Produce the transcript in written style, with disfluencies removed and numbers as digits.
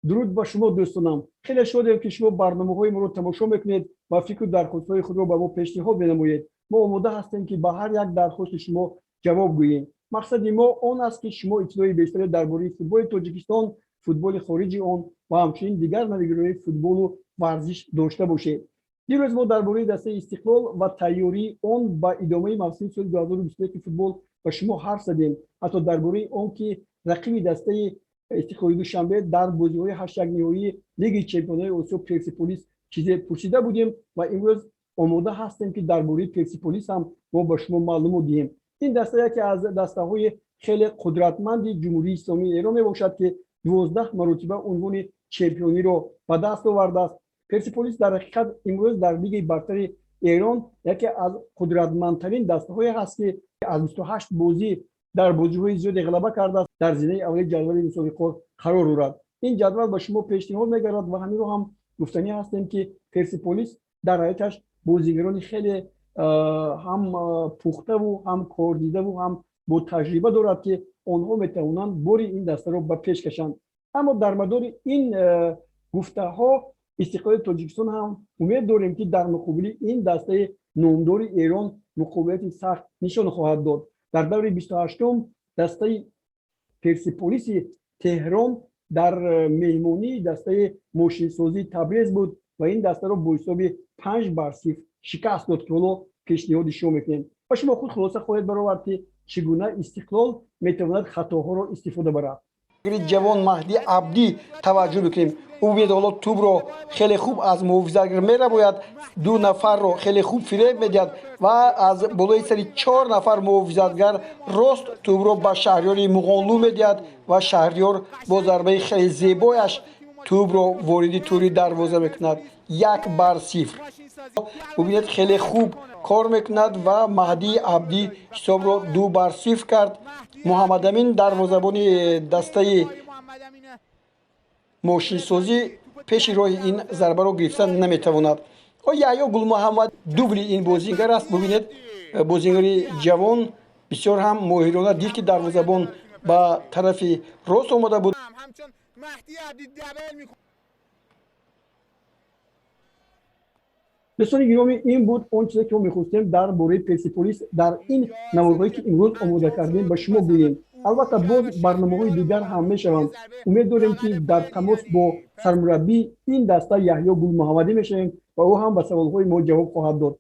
Дуруд ба шумо, дӯстонам. Хеле шодем, ки шумо барномаҳои моро тамошо мекунед ва фикру дархостҳои худро ба мо пешниҳод менамоед. Мо омода ҳастем, ки ба ҳар як дархости шумо ҷавоб гӯем. Мақсади мо он аст, ки шумо иттилои бештаре дар бораи футболи Тоҷикистон, футболи хориҷи он ва ҳамчунин дигар навигариҳои футболу варзиш дошта бошед. Дирӯз мо дар бораи дастаи Истиқлол ва тайёрии он ба идомаи мавсими соли 2021 футбол ба шумо ҳарф задем, ҳатто дар бораи он ки рақиби дастаи Истиқлоли Душанбе дар бозиҳои ҳаштякниҳоии Лигаи чемпионҳои Осиё, Персиполис, чизе пурсида будем ва имрӯз омода ҳастем, ки дар бораи Персиполис ҳам мо ба шумо маълумот диҳем. Ин даста яке аз дастаҳои хеле қудратманди Ҷумҳурии Исломии Эрон мебошад, ки 12 маротиба унвони чемпиониро ба даст овардааст. Персиполис дар ҳақиқат имрӯз дар Лигаи бартари Эрон яке аз қудратмандтарин дастаҳое ҳаст, ки аз 28 бозӣ дар бозиҳои зиёде ғалаба кардааст, дар зинаи аввали ҷадвали мусобиқот қарор дорад. Ин ҷадвал ба шумо пешниҳод мегардад ва ҳаминро ҳам гуфтанӣ ҳастем, ки Персиполис дар ҳайаташ бозигарони хеле ҳам пухтаву ҳам кордидаву ҳам бо таҷриба дорад, ки онҳо метавонанд бори ин дастаро ба пеш кашанд. Аммо дар мадори ин гуфтаҳо Истиқлоли Тоҷикистон ҳам умед дорем, ки дар муқобили ин дастаи номдори Эрон муқобилати сахт нишон хоҳад дод. Дар даври 28-ум дастаи Персиполиси Теҳрон дар меҳмонии дастаи Мошинсозии Табрез буд ва ин дастаро бо ҳисоби 5-0 шикаст дод, ки ҳоло пешниҳоди шумо мекунем ва шумо худ хулоса хоҳед баровард, ки чӣ гуна Истиқлол метавонад хатоҳоро истифода барад. Ҷавон Маҳди Абдӣ таваҷҷӯҳ бикунем. Ӯ бибинед, ҳоло тӯбро хеле хуб аз муҳофизатгар мерабояд, ду нафарро хеле хуб фиреб медиҳад ва аз болои сари чор нафар муҳофизатгар рост тӯбро ба Шаҳриёри Муғонлӯ медиҳад ва Шаҳриёр бо зарбаи хеле зебояш тӯбро вориди тури дарвоза мекунад. 1-0. Бубинед, хеле хуб кор мекунад ва Маҳдии Абдӣ ҳисобро 2-0 кард. Муҳаммадамин, дарвозабони дастаи Мошинсозӣ, пеши роҳи ин зарбаро гирифта наметавонад. Яҳё Гулмуҳаммад дубли ин бозингар аст. Бубинед, бозингари ҷавон бисёр ҳам моҳирона дид, ки дарвозабон ба тарафи рост омода буд. Дӯстони гиромӣ, ин буд он чизе, ки мо мехостем дар бораи Персиполис дар ин наворҳое, ки имрӯз омода кардем, ба шумо гӯем. Албатта, боз барномаҳои дигар ҳам мешаванд. Умед дорем, ки дар тамос бо сармураббии ин даста Яҳё Гулмуҳаммадӣ мешавем ва ӯ ҳам ба саволҳои мо ҷавоб хоҳад дод.